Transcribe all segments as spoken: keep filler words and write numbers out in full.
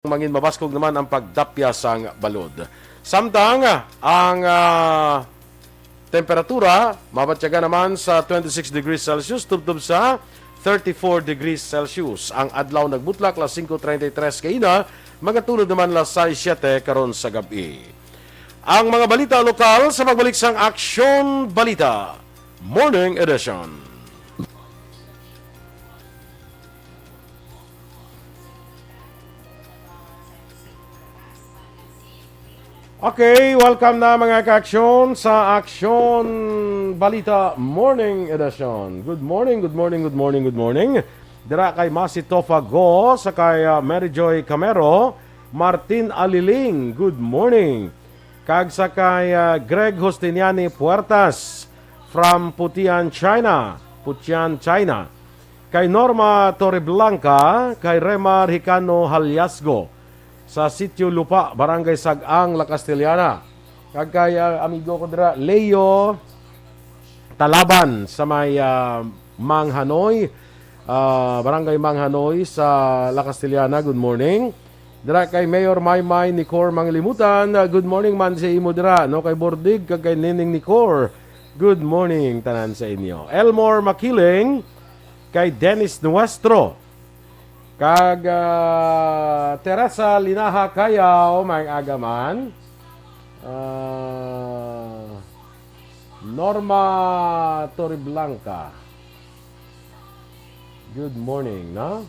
mangin mabaskog naman ang pagdapya sang balod. Samtang ang, ah, temperatura mabatyagan naman sa twenty-six degrees Celsius tubtob sa thirty-four degrees Celsius. Ang adlaw nagbutlak las singko treinta y tres kaina, magatulod naman las sais siete karon sa gab-i. Ang mga balita lokal sa pagbalik sang Aksyon Balita Morning Edition. Okay, welcome na, mga ka-aksyon, sa Aksyon Balita Morning Edition. Good morning, good morning, good morning, good morning. Dira kay Masi Tofa Go, sa kay, ah, Mary Joy Camero, Martin Aliling, good morning. Kag sa kay, ah, Greg Justiniani Puertas from Putian, China. Putian, China. Kay Norma Torreblanca, kay Remar Hicano Haliasgo sa Sitio Lupa, Barangay Sag-ang, La Castellana. Kag kay, ah, amigo ko dira, Leo Talaban sa may, ah, Manghanoy, ah, Barangay Manghanoy sa La Castellana. Good morning. Dira kay Mayor Maymay Nicor Manglimutan, ah, good morning man sa imo dira, no, kay Bordig kag kay Nining Nicor. Good morning tanan sa inyo. Elmore Makiling, kay Dennis Nuestro, kag, ah, Teresa Linaha Kayaw, maayong aga man. Ah, Norma Torreblanca. Good morning, no?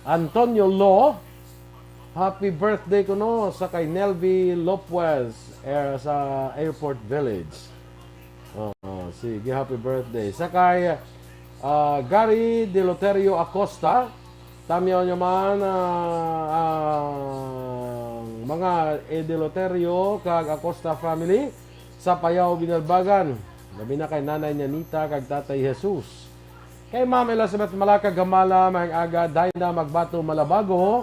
Antonio Lo, happy birthday kuno sa kay Nelvi Lopez, eh, sa Airport Village. Oo, sige, happy birthday. Sa kay, ah, Gary Deloterio Acosta, tamyaw niya man, ah, ang mga Deloterio kag Acosta family sa Payao, Binalbagan. Labi na kay Nanay Nanita kag Tatay Jesus. Kay Ma'am Elizabeth Malaka Gamala, maayong aga. Dinah Magbato Malabago.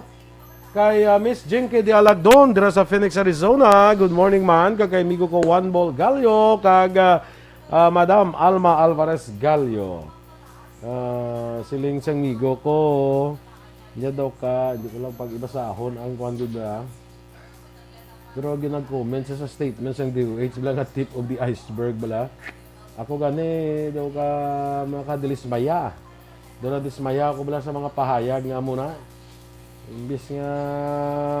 Kay, ah, Miss Jinky de Alagdon, dira sa Phoenix, Arizona. Good morning, man. Kag kay amigo ko, Juan Bol Gallo. Kag, ah, ah, Madam Alma Alvarez Gallo. Ah, siling sang migo ko, niya daw ka, hindi ko lang pag-ibasahon ang kwan, di ba? Pero ginag-comment siya sa statement sang D O H bala nga tip of the iceberg bala. Ako gani, daw ka makadilismaya. Daw nadismaya ako bala sa mga pahayag nga amo na. Imbis nga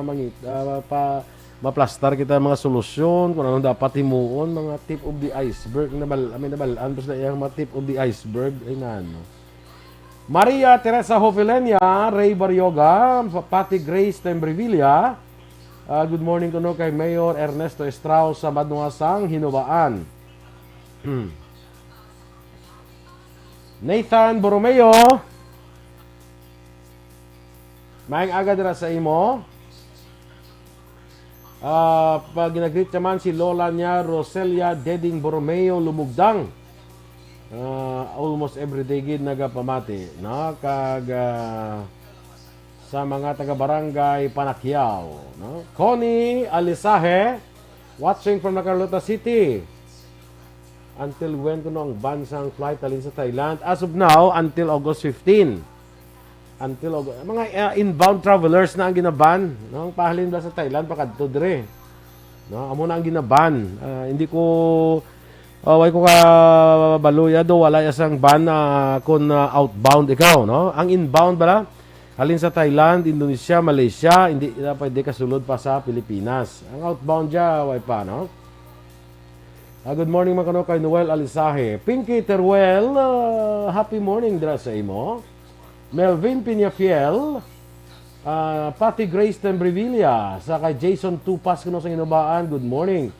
mangit-, ah, pa, maplastar kita mga solusyon, kung ano dapat himuon, mga tip of the iceberg. Nabal-, may nabalaan pa sila iyang mga tip of the iceberg. Ay, nano. Maria Teresa Jovelenia, Ray Barrioga, Pati Grace Tembrevilla. Ah, good morning kuno kay Mayor Ernesto Estrao sa Madnuasang Hinubaan. Nathan Borromeo, maayong aga dira sa imo. Ah, pag ginagreet naman si Lola niya, Roselia Deding Borromeo Lumugdang. Ah, almost every day gid nagapamati, no? Kag, ah, sa mga taga-barangay Panakiao, no? Connie Alisahe, watching from La Carlota City. Until when kuno ang ban sang flight halin sa Thailand? As of now, until August fifteen. Until August, mga, uh, inbound travelers na ang ginaban, no? Ang pahalin ba sa Thailand, pakadto dire. No? Amo na ang ginaban. Ah, hindi ko, ah, way ko ka baluya do, wala ya sang ban, ah, kung, ah, outbound ikaw, no? Ang inbound bala, halin sa Thailand, Indonesia, Malaysia, hindi na pwede kasulod pa sa Pilipinas. Ang outbound dya, way pa, no? Ah, good morning, mga kano, kay Noel Alisahe. Pinky Teruel, ah, happy morning dira sa imo. Melvin Peñafiel, ah, Pati Grace Tembrevilla, sa kay Jason Tupas kuno sa Hinubaan, good morning.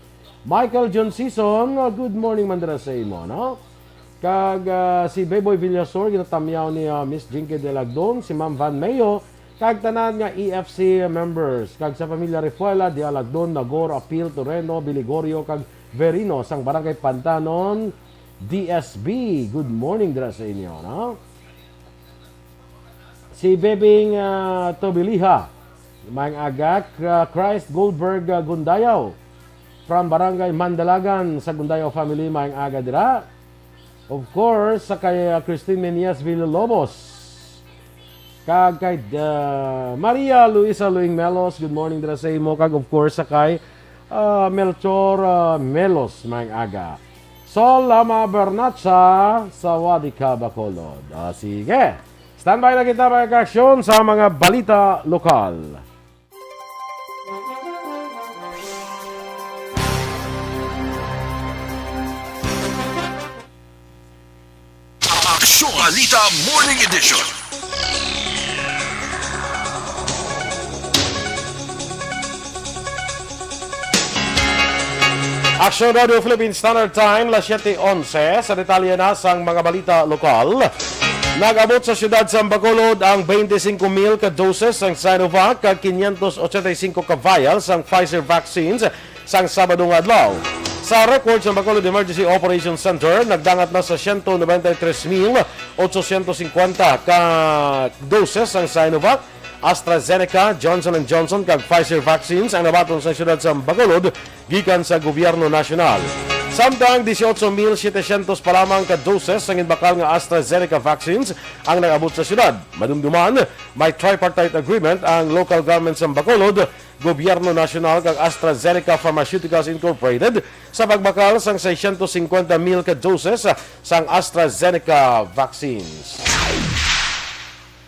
Michael John Season, ah, good morning man dira sa imo, no? Kag, ah, si Beboy Villasor, ginatamyaw ni, ah, Miss Jinky Delagdon, si Ma'am Van Mayo, kag tanan nga E F C members, kag sa pamilya Refuela, Dialagdon, Nagor, Apil, Torreno, Biligorio, kag Verino, sang Barangay Pantanon, D S B. Good morning dira sa inyo, no? Si Bebing, ah, Tobiliha, maayong aga, Cra-, Christ Goldberg, ah, Gundayaw, from Barangay Mandalagan sa Gundayaw family, maayong aga dira. Of course, sa kay, ah, Christine Menias Villalobos. Kag kay, ah, Maria Luisa Luing Melos, good morning dira sa imo. Kag of course sa kay, ah, Melchor, ah, Melos, maayong aga. Sol Lama Bernacha, sawadika, Bacolod. Ah, sige. Standby na kita, mga kaaksyon, sa mga balita lokal. Aksyon Balita Morning Edition. Aksyon Radio Philippine Standard Time, las siete onse. Sa detalye na sang mga balita lokal, nag-abot sa siyudad sang Bacolod ang twenty-five mil ka doses sang Sinovac kag quinientos ochenta y cinco ka vial sang Pfizer vaccines sang Sabado nga adlaw. Sa record sang Bacolod Emergency Operations Center, nagdangat na sa siyento nobenta y tres mil otsosyentos singkwenta ka doses sang Sinovac, AstraZeneca, Johnson and Johnson, kag Pfizer vaccines ang nabaton sa siyudad sa Bacolod gikan sa gobyerno nasyonal. Samtang dieciocho mil setecientos pa lamang ka doses sang ginbakal nga AstraZeneca vaccines ang nag-abot sa siyudad. Madumduman, may tripartite agreement ang local government sa Bacolod, gobyerno nasyonal, kag AstraZeneca Pharmaceuticals Incorporated sa pagbakal sang seiscientos cincuenta mil ka doses sang AstraZeneca vaccines.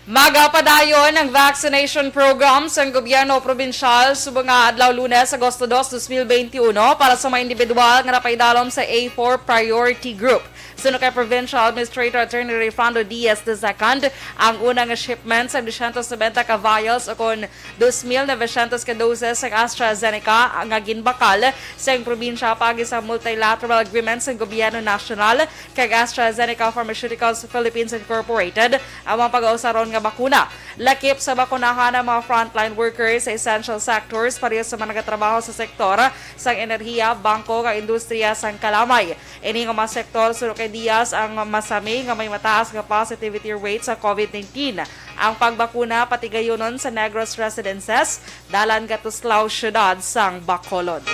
Magapadayon ang vaccination program sang gobyerno probinsyal subong nga adlaw Lunes, Agosto dos, dos mil benti uno, para sa mga individual nga napaidalom sa A four priority group. Suno kay Provincial Administrator Attorney Rayfrando Diaz the second, ang una nga shipment sa dosyentos nobenta ka vials o kon dos mil novecientos ka doses sang AstraZeneca nga ginbakal sang probinsya paagi sa multilateral agreement sang gobyerno nasyonal kag AstraZeneca Pharmaceuticals Philippines Incorporated ang mga pag-ausaron nga bakuna. Lakip sa bakunahan ang mga frontline workers sa essential sectors, pareho sa mga nagatrabaho sa sektor sang enerhiya, bangko, kag industriya sang kalamay. Ini nga mga sektor, suno kay Diaz, ang masami nga may mataas nga positivity rate sa COVID nineteen. Ang pagbakuna patigayunon sa Negros residences, dalan Gatuslao, siyudad sang Bacolod.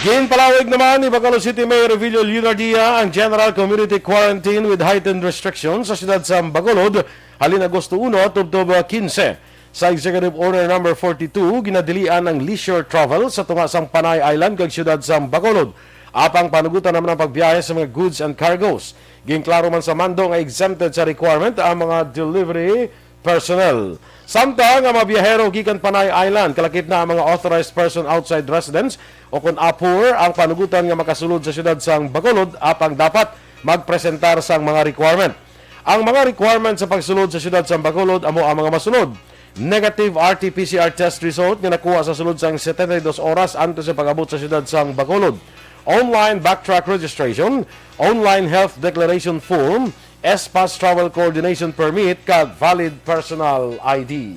Ginpalawig naman ni Bacolod City Mayor Revillo Leonardia ang general community quarantine with heightened restrictions sa siyudad sa Bacolod halin Agosto uno tubtob quince. Sa Executive Order Number forty-two, ginadilian ang leisure travel sa tunga sang Panay Island kag siyudad sang Bacolod. Apang panugutan naman ang pagbiyahe sa mga goods and cargos. Ginklaro man sa mando nga exempted sa requirement ang mga delivery personnel. Samtang ang mga biyahero gikan Panay Island, kalakip na ang mga authorized person outside residence o kon apor ang panugutan nga makasulod sa siyudad sang Bacolod, apang dapat magpresentar sang mga requirement. Ang mga requirement sa pagsulod sa siyudad sang Bacolod amo ang mga masunod: negative R T P C R test result nga nakuha sa sulod sang setenta y dos oras antes sa pag-abot sa siyudad sang Bacolod, online backtrack registration, online health declaration form, S-PASS travel coordination permit, kag valid personal I D.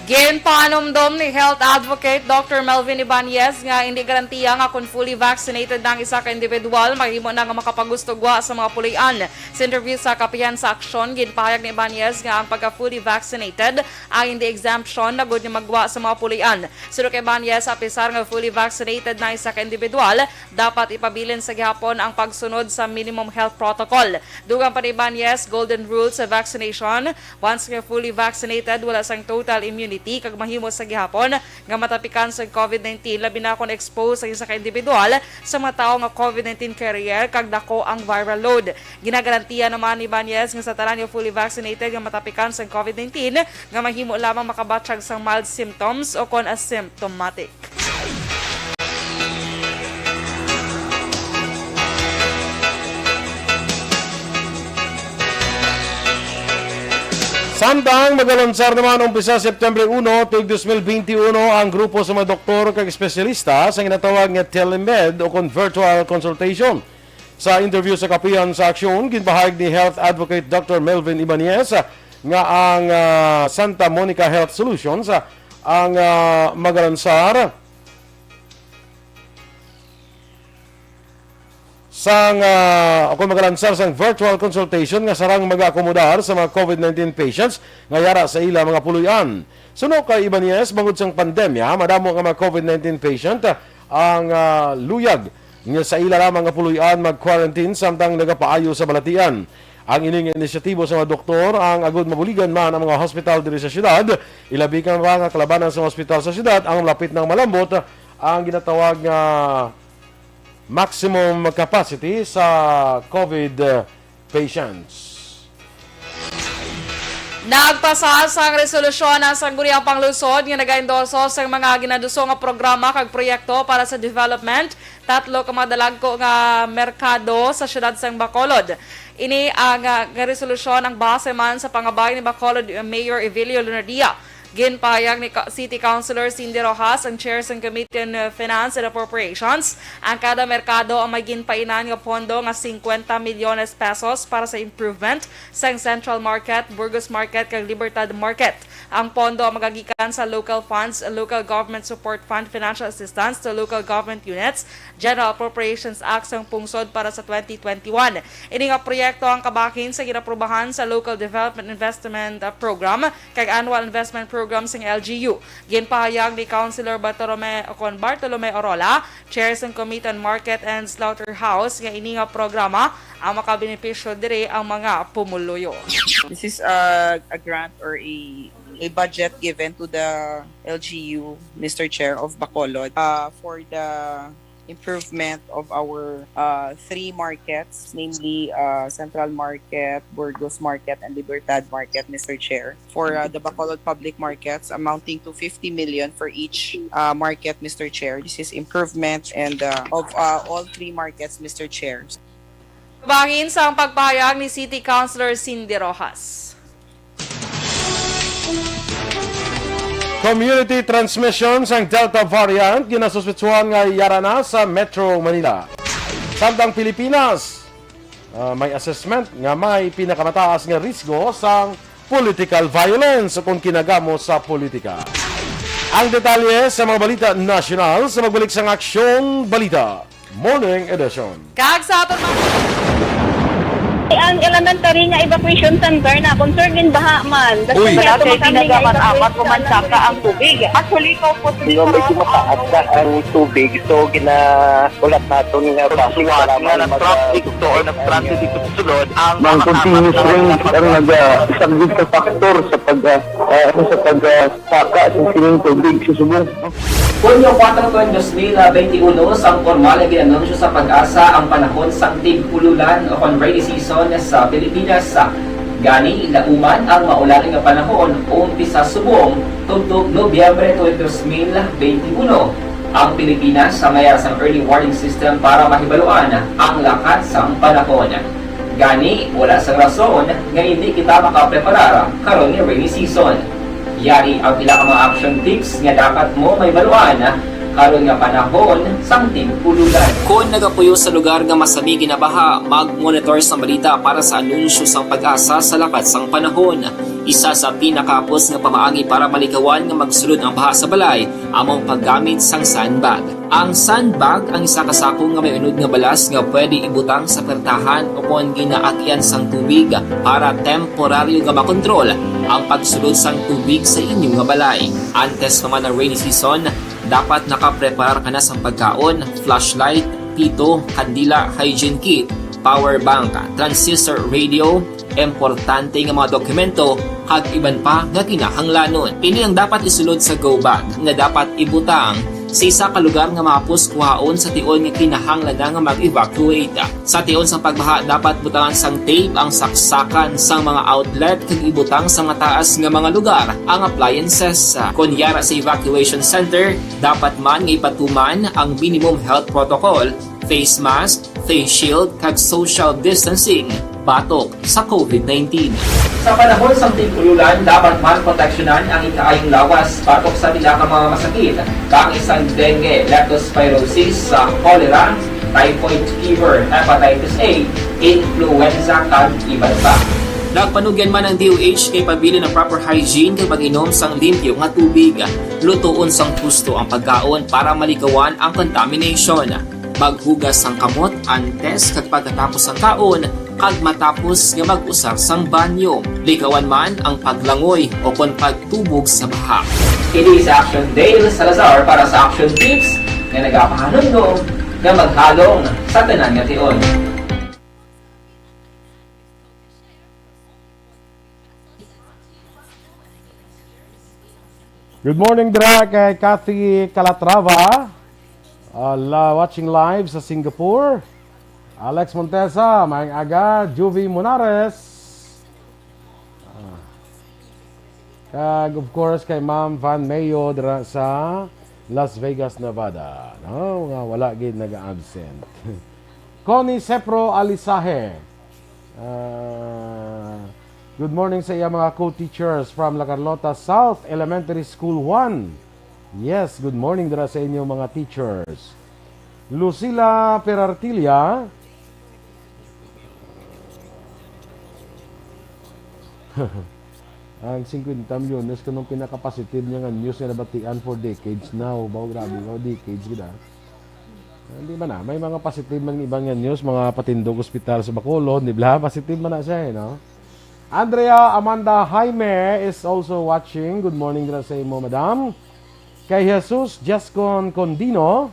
Ginpaanumdom ni Health Advocate Doctor Melvin Ibanez nga indi garantiya nga kon fully vaccinated na ang isa ka individual, mahimo na nga makapagustugwa sa mga puloy-an. Sa interview sa Kapihan sa Aksyon, ginpahayag ni Ibanez nga ang pagka-fully vaccinated ang indi exemption na gud nga maggwa sa mga puloy-an. Suno kay Ibanez, apisar nga fully vaccinated na ang isa ka individual, dapat ipabilin sa gihapon ang pagsunod sa minimum health protocol. Dugang pa ni Ibanez, golden rule sa vaccination, once nga fully vaccinated, wala sang total immunity kag mahimo sa gihapon nga matapikan sa COVID nineteen, labi na kon exposed ang isa ka individual sa mga tawo nga COVID nineteen carrier kag dako ang viral load. Ginagarantiya naman ni Ibanez nga sa tanan nga fully vaccinated nga matapikan sa COVID nineteen nga mahimo lamang makabatyag sang mild symptoms o kon asymptomatic. Samtang magalansar naman umpisa September uno, tuig dos mil benti uno, ang grupo sa mga doktor kag espesyalista sa ginatawag nga telemed o kon virtual consultation. Sa interview sa Kapihan sa Aksyon, ginpahayag ni Health Advocate Doctor Melvin Ibanez nga ang, ah, Santa Monica Health Solutions, ah, ang, ah, magalansar sang, ah, o kon magalansar sang virtual consultation nga sarang magaakomodar sa mga COVID nineteen patients nga yara sa ila mga puloy-an. Suno kay Ibanez, bangod sang pandemya, madamo nga mga COVID nineteen patient, ah, ang, ah, luyag nga sa ila lamang nga puloy-an mag-quarantine samtang nagapaayo sa balatian. Ang ining inisyatibo sa mga doktor ang agud mabuligan man ang mga hospital diri sa syudad, ilabi ka pa nga kalabanan sa mga hospital sa syudad ang malapit nang malambot ang ginatawag nga maximum capacity sa COVID patients. Nagpasa sang resolusyon ang Sangguniang Panglungsod nga nagaendorso sang mga ginaduso nga programa kag proyekto para sa development tatlo ka mga dalagko nga merkado sa siyudad sang Bacolod. Ini ang ah, nga resolusyon ang base man sa pangabay ni Bacolod Mayor Evelio Lunardia. Ginpahayag ni City Councilor Cindy Rojas, ang chair sang Committee on Finance and Appropriations, ang kada merkado ang may ginpainan nga pondo nga singkwenta milyones pesos para sa improvement sang Central Market, Burgos Market, kag Libertad Market. Ang pondo ang magagikan sa local funds, local government support fund, financial assistance to local government units, General Appropriations Act sang pungsod para sa twenty twenty-one. Ini nga proyekto ang kabahin sa ginaprubahan sa Local Development Investment Program kag Annual Investment Program sang L G U. Ginpahayag ni Councilor Bartolome, kon Bartolome Orola, Chair sang Committee on Market and Slaughterhouse, nga ini nga programa ang makabenepisyo diri ang mga pumuluyo. This is a, a grant or a, a budget given to the L G U, Mister Chair, of Bacolod, uh, for the improvement of our uh, three markets, namely uh, Central Market, Burgos Market, and Libertad Market, Mister Chair, for uh, the Bacolod public markets, amounting to fifty million for each uh, market, Mister Chair. This is improvement and uh, of uh, all three markets, Mister Chair. Kabahin sang pagpahayag ni City Councilor Cindy Rojas. Community transmission sang Delta variant ginasuspetsuhan nga yara na sa Metro Manila. Samtang Pilipinas, ah, may assessment nga may pinakamataas nga risgo sang political violence kon kinagamo sa politika. Ang detalye sa mga balita nasyonal sa magbalik sang Aksyon Balita Morning Edition. Kag sa aton mga Ang elementary nga evacuation center na concern gin baha man. Uy, wala kay tinaga man amat ko man saka ang tubig. Actually, ko po Nga medyo mataas na ang tubig, so ginaulat naton nga basi Suwat nga nag-traffic to or nag-transit dito sa sulod ang Mang continuous rain ang nagasaglit sa factor sa pag ah, ah, sa pag ah, saka sa sining tubig sa subong. Hunyo kuwatro, dos mil benti uno, sang pormal nga gin-anunsyo sa PAGASA ang panahon sang tig-ululan o kon rainy season sa Pilipinas. Gani, lauman ang maulan nga panahon umpisa subong tubtob Nobyembre tulo, dos mil benti uno. Ang Pilipinas may ara sang early warning system para mahibaluan ang lakat sang panahon. Gani, wala sang rason nga indi kita makapreparar karon nga rainy season. Yari ang pila ka mga action tips nga dapat mo mahibaluan karon nga panahon sang tig-ululan. Kon nagapuyo sa lugar nga masami ginabaha, mag-monitor sang balita para sa anunsyo sang PAGASA sa lakat sang panahon. Isa sa pinakahapos nga pamaagi para malikawan nga magsulod ang baha sa balay amo ang paggamit sang sandbag. Ang sandbag ang isa ka sako nga may unod nga balas nga pwede ibutang sa pertahan o kon ginaagyan sang tubig para temporaryo nga makontrol ang pagsulod sang tubig sa inyo nga balay. Antes pa man ang rainy season, dapat nakapreparar ka na sang pagkaon, flashlight, pito, kandila, hygiene kit, power bank, transistor radio, importante nga mga dokumento, kag iban pa nga kinahanglanon. Ini ang dapat isulod sa go bag nga dapat ibutang sa isa ka lugar nga mahapos kuhaon sa tion nga kinahanglan na nga mag-evacuate. Sa tion sang pagbaha, dapat butangan sang tape ang saksakan sang mga outlet kag ibutang sa mataas nga mga lugar ang appliances. Kon yara sa evacuation center, dapat man nga ipatuman ang minimum health protocol, face mask, face shield, kag social distancing batok sa COVID nineteen. Sa panahon sang tig-ululan, dapat man proteksyonan ang ikaayong lawas batok sa pila ka mga masakit, kaangay sang dengue, leptospirosis, sa cholera, typhoid fever, hepatitis A, influenza, kag iban pa. Nagpanugyan man ang D O H kay pabilin ang proper hygiene kag pag-inom sang limpyo nga tubig. Lutoon sang husto ang pagkaon para malikawan ang contamination. Maghugas sang kamot antes kag pagkatapos sang kaon kag matapos nga mag-usar sang banyo. Likawan man ang paglangoy o kon pagtubog sa baha. Kini si Action Dale Salazar para sa Action Tips nga nagapahanumdom nga maghalong sa tanan nga tion. Good morning dira kay Kathy Calatrava. Uh, la, watching live sa Singapore. Alex Montesa, maayong aga. Juvie Munares. Ah. Kag, of course, kay Ma'am Van Mayo dira sa Las Vegas, Nevada. No? Nga wala gid nag-absent. Connie Sepro Alisahe. Ah, good morning sa iya mga co-teachers from La Carlota South Elementary School one. Yes, good morning dira sa inyo mga teachers. Lucila Perartilia. Ang fifty milyones kanang pinaka-positive niya nga news nga nabatian for decades now. Baw, grabe, baw, decades gid, ah. Hindi man na. May mga positive man iba nga news, mga patindog ospital sa Bacolod, di ba? Positive man na siya, eh, no? Andrea Amanda Jaime is also watching. Good morning dira sa imo, madam. Kay Jesus Jascon Condino,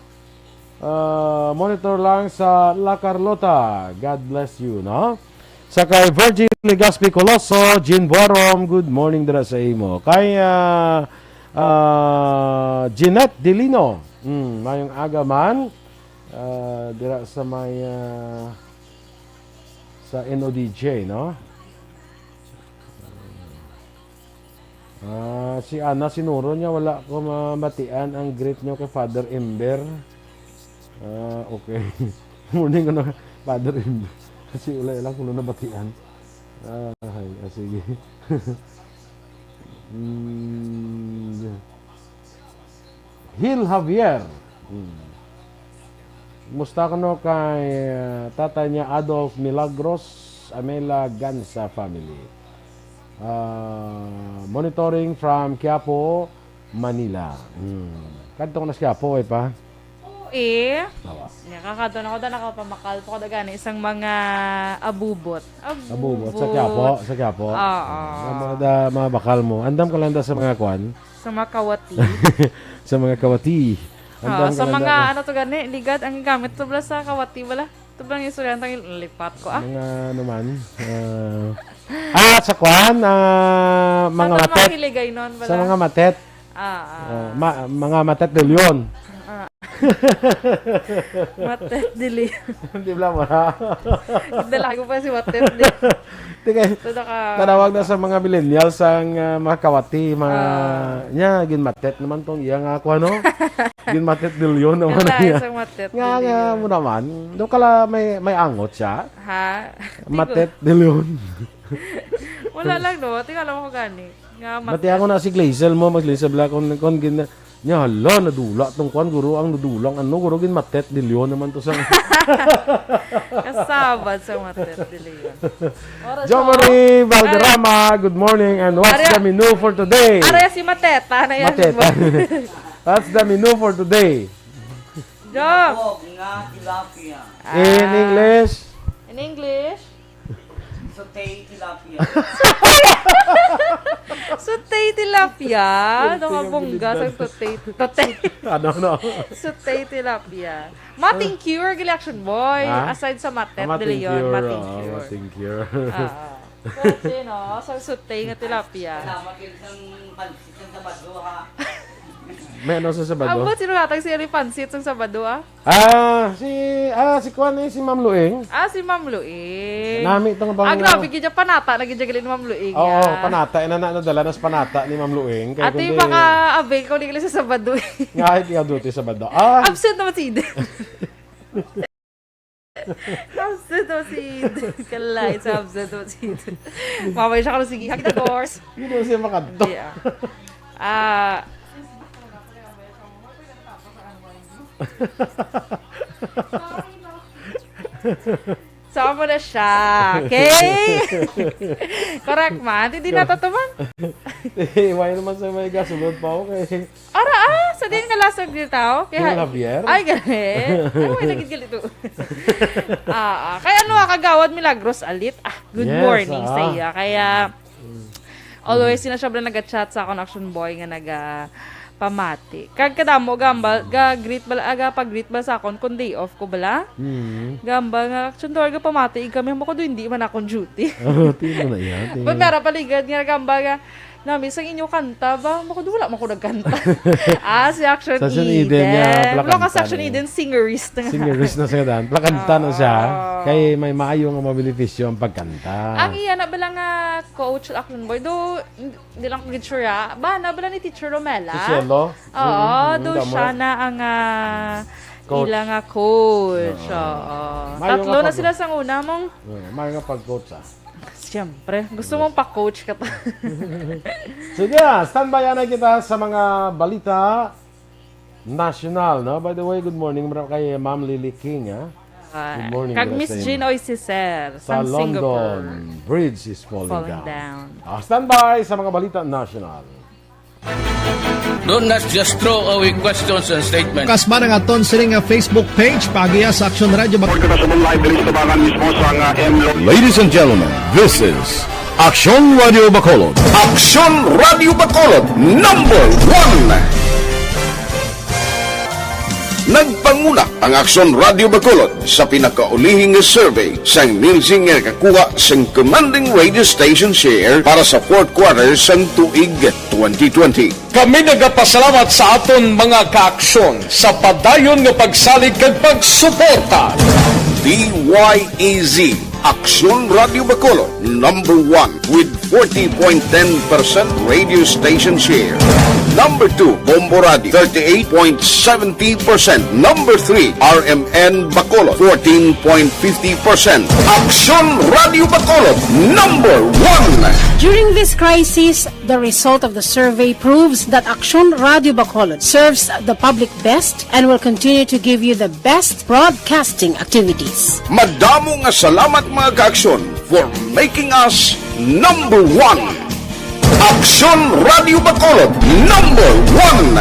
ah, monitor lang sa La Carlota. God bless you, no? Sa kay Virgil Legaspi Coloso, Jean Buarom, good morning dira sa imo. Kay, ah, ah, Jeanette Delino, mm, mayong aga man, ah, dira sa may, ah, sa N O D J, no? Ah, si Ana Sinuro niya, wala ko mabatian ang greet niyo kay Father Ember. Ah, okay. Morning, ano, Father Ember. Kasi wala lang kung nabatian. Ah, ay, ah, sige. Mm, Hil Javier. Hmm. Musta kuno kay, uh, tatay niya Adolf Milagros Amela Gansa family? Uh, monitoring from Quiapo, Manila. Hmm. Kadto ko na sa Quiapo, eh, pa? Oo, eh. Awa. Nakakadto na ko, da, nakapamakal pa ko, da, gani, isang mga abubot. Abubot, sa Quiapo, sa Quiapo. Oo. Ang mga da, mga bakal mo. Andam ka lang da sa mga kwan? Sa mga kawati. Sa mga kawati. Ah, andam sa ka lang mga, da. Ano to gani, ligad ang gamit to bala sa kawati bala. Ito bala ang istorya, ang lipat ko, ah. Mga ano man, ah, ah, sa kwan, ah, mga Sa matet. Mga hiligay nun bala. Sa mga matet. Ah, ah. Oh, ma-, mga matet de leon. Ah. Matet de leon. Di bala mo na. Hindi lang ko pa si matet de leon. Di kay, Ito naka- tanawag na sa mga millennials ang, ah, mga kawati, mga, Ah. nya, ginmatet naman tong iya nga ako, ano? Ginmatet de leon naman Wala, niya. Isang matet Nga, de nga leon. Mo naman. Doon ka la may, may angot siya. Ha? Matet de leon. Wala lang, no? Tingala mo ko gani. Nga, Mati ako na si Glazel mo, mas Glazel bala kung, kung gin-, nya, hala, nadula tong kwan, guro, ang nadula, ang ano, guro, gin matet de leon naman to sa Kasabad sa matet de leon. Ora, Jo Marie so, Valderrama, good morning, and what's Are-, the menu for today? Are si Matet, pa na yan. Matet. What's the menu for today? Job. Bog nga tilapia. In Ah. English? In English? Sutay tilapia. Sutay tilapia? Sutay Ano ka bongga sa tilapia. Sutay? Sutay. Ano, no? Sutay tilapia. Mating cure, gali action boy. Ha? Aside sa matet, Ah, mating dili yun, cure, mating oh, cure. Mating cure. Ah, ah. Pwede, no? Sa sutay nga tilapia. Salamat yun sa pansit sa Sabado, ha? May ano sa Sabado? Ambot, sino natag si Ari Pansit sa Sabado, ah? Ah, si, ah, si Kwan eh, si Ma'am Luing. Ah, si Ma'am Luing. Nami itong bang Ah, grabe, gidya panata na gidya gali ni Ma'am Luing, Oo, ah. Panata. Ina na, nadala na sa panata ni Ma'am Luing. Kaya Ate, kundi baka abay ko di gali sa Sabado, eh. Nga, ay, di ako duty Sabado. Ah! Absent naman si Eden. Absent naman si Eden. Kalay sa absent naman si Eden. Mamay siya ka, sige, hakit ang course. Hindi naman siya makadto. Hindi, ah. Ah, So, amo na siya. Okay? Correct man. Hindi na to man. Eh, why naman sa may gasulod pa ako kay Ara, ah, sa din kalasag din tao. Kay Yung ha- Javier? Ay, gali. Ay, wala gid gali to. Ah, ah. Kay ano, ah, Kagawad Milagros Alit. Ah, good Yes, morning sa ah. iya. Kaya, Always sila siya bala naga-chat sa akon, Action Boy, nga naga pamati. Kag kadamo gambal, ga-greet bala, aga pag-greet bala sa akon kung day off ko bala. Mm. Gambal nga, "Action Boy, ga pamati kami, mo ko hindi man akong duty." Oh, tingnan mo na yan, tingnan. But meron paligad nga gambal nga, Nami, sa inyo kanta ba? Bako wala man ko nagkanta. Ah, si Action Sa Action Eden. Eden niya, Wala ka sa plakanta Action na yun. Eden, singerist na nga. Singerist na sa daan. Plakanta na siya. Ah. Kay may maayo nga mga benepisyo ang pagkanta. Ang iya na bala nga coach, Action Boy, do, di lang ko gid sure, ah. Ba, na bala ni Teacher Romela? Si Cielo? Oo, Mm, do tama. Siya na ang, ah, Coach. Ila nga coach. Oo. Oo. Maayo Tatlo nga na pag- sila sa una mong Oo, maayo nga pag-coach, ah. Siyempre, gusto mong pa-coach ka ta. Sige, ah, standby anay kita sa mga balita nasyonal, no? By the way, good morning ma'am, kay Ma'am Lily King, ah. Ah, Good morning, kag Miss Grace. Jean Oy Cicer, Sa sang London, Singapore. Bridge is falling Falling down. Down. Ah, standby sa mga balita nasyonal. Don't not just throw away questions and statements. Kas man ang aton sini nga Facebook page, pagiya sa Aksyon Radio Bac- Report kita sa live diri sa tabangan mismo sa nga M Lo- Ladies and gentlemen, this is Aksyon Radio Bacolod. Aksyon Radio Bacolod, number one. Nagpanguna ang Aksyon Radio Bacolod sa pinakaulihing nga survey sang Nielsen nga nakakuha sang commanding radio station share para sa fourth quarter sang tuig twenty twenty. Kami nagapasalamat sa aton mga kaaksyon sa padayon nga pagsalig kag pagsuporta. D Y E Z, Aksyon Radio Bacolod, number one with forty point ten percent radio station share. Number two, Bombo Radio, thirty-eight point seventy percent. Number three, R M N Bacolod, fourteen point fifty percent. Aksyon Radio Bacolod, number one. During this crisis, the result of the survey proves that Aksyon Radio Bacolod serves the public best and will continue to give you the best broadcasting activities. Madamo nga salamat, mga kaaksyon, for making us number one. Aksyon Radio Bacolod, number one.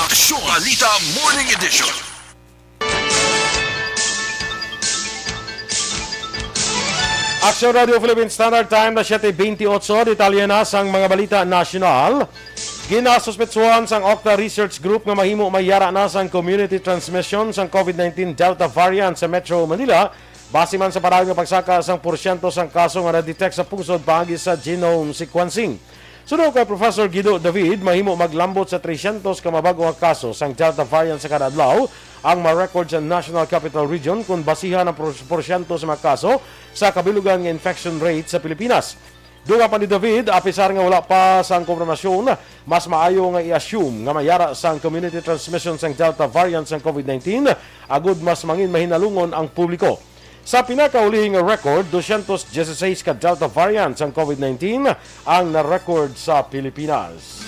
Aksyon Balita Morning Edition. Aksyon Radio Philippine Standard Time na siyete bentiocho. Detalye na sang mga balita nasyonal. Ginasuspetsuhan sang Okta Research Group nga mahimo may yara na sang community transmission sang COVID nineteen Delta variant sa Metro Manila, base man sa padayon nga pagsaka sang porsyento sang kaso nga na-detect sa pungsod paagi sa genome sequencing. Suno kay Professor Guido David, mahimo maglambot sa tresyentos ka mabag-o nga kaso sang Delta variant sa kada adlaw ang ma-record sa National Capital Region kon basihan ang por-, porsyento sa mga kaso sa kabilugan nga infection rate sa Pilipinas. Dugang pa ni David, apisar nga wala pa sang kumpirmasyon, mas maayo nga i-assume nga may yara sang community transmission sang Delta variant sang COVID nineteen, agud mas mangin mahinalungon ang publiko. Sa pinakaulihing nga record, dosyentos dieciséis ka Delta variant sang COVID nineteen ang na-record sa Pilipinas.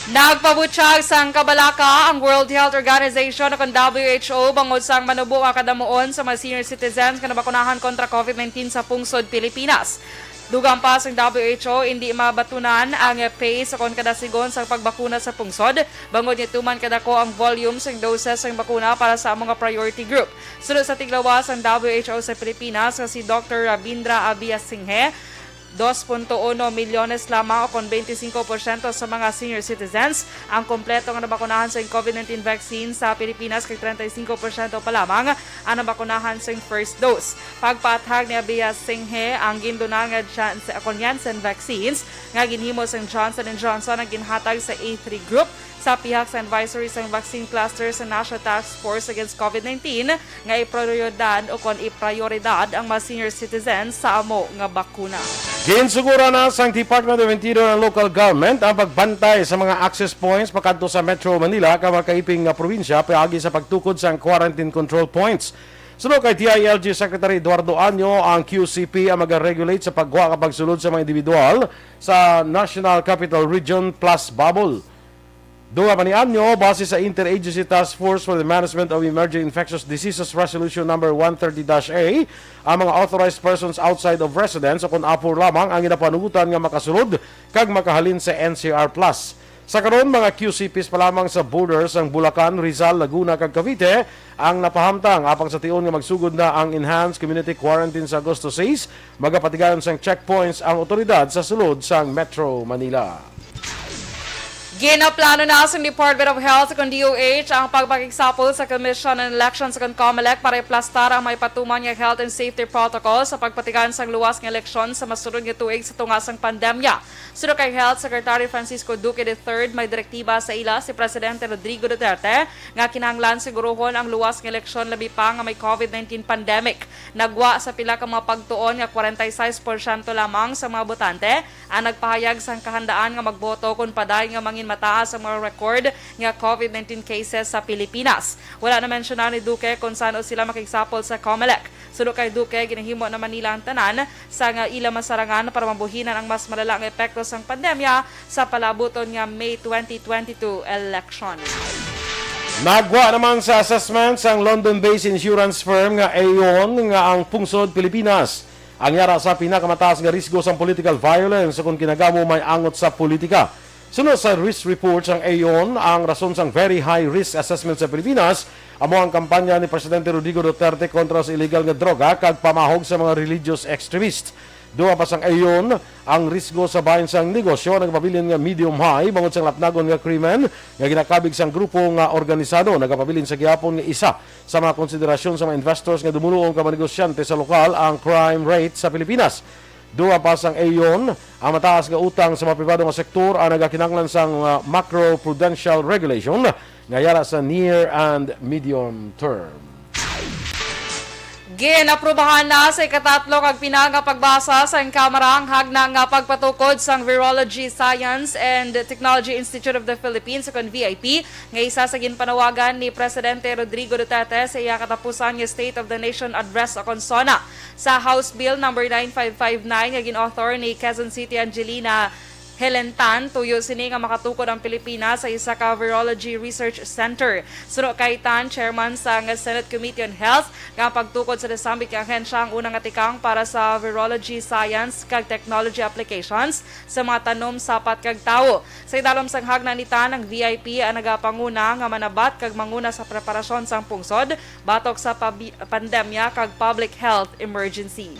Nagpabutyag sang kabalaka ang World Health Organization o kon W H O bangod sang manubo nga kadamuon sa mga senior citizens nga nabakunahan kontra COVID nineteen sa pungsod Pilipinas. Dugang pa sang W H O, indi mabatunan ang pace o kon kadasigon sang pagbakuna sa pungsod, bangod nga tuman kadako ang volume sang doses sang bakuna para sa amo nga priority group. Suno sa tiglawas sang W H O sa Pilipinas nga si Doktor Rabindra Abiasinghe, dos punto uno milyones lamang o kon twenty-five percent sa mga senior citizens ang kompleto nga nabakunahan sa COVID nineteen vaccine sa Pilipinas, kag treinta y cinco por ciento pa lamang ang nabakunahan sa first dose. Pagpaathag ni Abiasinghe, ang ginduna nga Janssen, kon Janssen vaccines nga ginhimo sang Johnson and Johnson ang ginhatag sa A three group sa pihak sa advisory sang vaccine cluster sa National Task Force Against COVID nineteen nga iprioridad o kon iprioridad ang mga senior citizens sa amo nga bakuna. Ginsugura na sang Department of Interior ang local government ang pagbantay sa mga access points pakadto sa Metro Manila kag mga kaiping nga probinsya paagi sa pagtukod sang quarantine control points. Suno kay D I L G Secretary Eduardo Año, ang Q C P ang mag-regulate sa pagwa kag pagsulod sa mga individual sa National Capital Region plus bubble. Duha pa nianyo, base sa Interagency Task Force for the Management of Emerging Infectious Diseases Resolution Number one thirty dash A, ang mga authorized persons outside of residence o kon apor lamang ang ginapanugutan nga makasulod kag makahalin sa N C R plus. Sa karon, mga Q C Ps pa lamang sa borders ang Bulacan, Rizal, Laguna, kag Cavite ang napahamtang, apang sa tion nga magsugod na ang enhanced community quarantine sa Agosto sais, magapatigayon sang checkpoints ang otoridad sa sulod sang Metro Manila. Ginaplano na sang Department of Health, kon D O H, ang pagpakigsapol sa Commission on Elections, kon COMELEC, para iplastar ang may patuman nga health and safety protocol sa pagpatigayon sang luwas nga eleksyon sa masunod nga tuig sa tunga sang pandemya. Suno kay Health Secretary Francisco Duque the third, may direktiba sa ila si Presidente Rodrigo Duterte nga kinahanglan siguruhon ang luwas nga eleksyon, labi pa nga may COVID nineteen pandemic. Nagwa sa pila ka mga pagtuon nga forty-six porsyento lamang sa mga botante ang nagpahayag sang kahandaan nga magboto kon padayon nga mangin mataas ang mga record nga COVID nineteen cases sa Pilipinas. Wala na mensyonar ni Duque kon san-o sila makigsapol sa COMELEC. Suno kay Duque, ginahimo naman nila ang tanan sang ila masarangan para mabuhinan ang mas malala nga epekto sang pandemya sa palabuton nga May twenty twenty-two election. Nagwa naman sa assessment sang London-based insurance firm nga Aon nga ang pungsod Pilipinas ang yara sa pinakamataas nga risgo sang political violence, kon kinagamo may angot sa politika. Suno sa risk report sang Aon, ang rason sang very high risk assessment sa Pilipinas amo ang kampanya ni Presidente Rodrigo Duterte kontra sa illegal nga droga kag pamahog sa mga religious extremist. Duha pa sang Aon, ang risgo sa bahin sang negosyo nagapabilin nga medium high bangod sang lapnagon nga krimen nga ginakabig sang grupo nga organisado. Nagapabilin sa gihapon nga isa sa mga konsiderasyon sa mga investors nga dumuluon ka mga negosyante sa lokal ang crime rate sa Pilipinas. Duha pa sang Aon, ang mataas nga utang sa mga pribado nga sektor ang nagakinahanglan sang, ah, macroprudential regulation nga yara sa near and medium term. Ginaprubahan na sa ikatatlo kag pina nga pagbasa sang Kamara ang hagna nga pagpatukod sang Virology Science and Technology Institute of the Philippines, kon V I P, nga isa sa ginpanawagan ni Presidente Rodrigo Duterte sa iya katapusan nga State of the Nation Address, kon SONA. Sa House Bill Number nine five five nine nga gin-author ni Quezon City Angelina Helen Tan, tuyo sini nga makatukod ang Pilipinas sa isa ka virology research center. Suno kay Tan, chairman sang Senate Committee on Health, nga ang pagtukod sa nasambit nga ahensya ang una nga tikang para sa virology science kag technology applications sa mga tanom, sapat, kag tawo. Sa idalom sang hagna ni Tan, ang V I P ang nagapanguna nga manabat kag manguna sa preparasyon sang pungsod batok sa pabi-, pandemya kag public health emergency.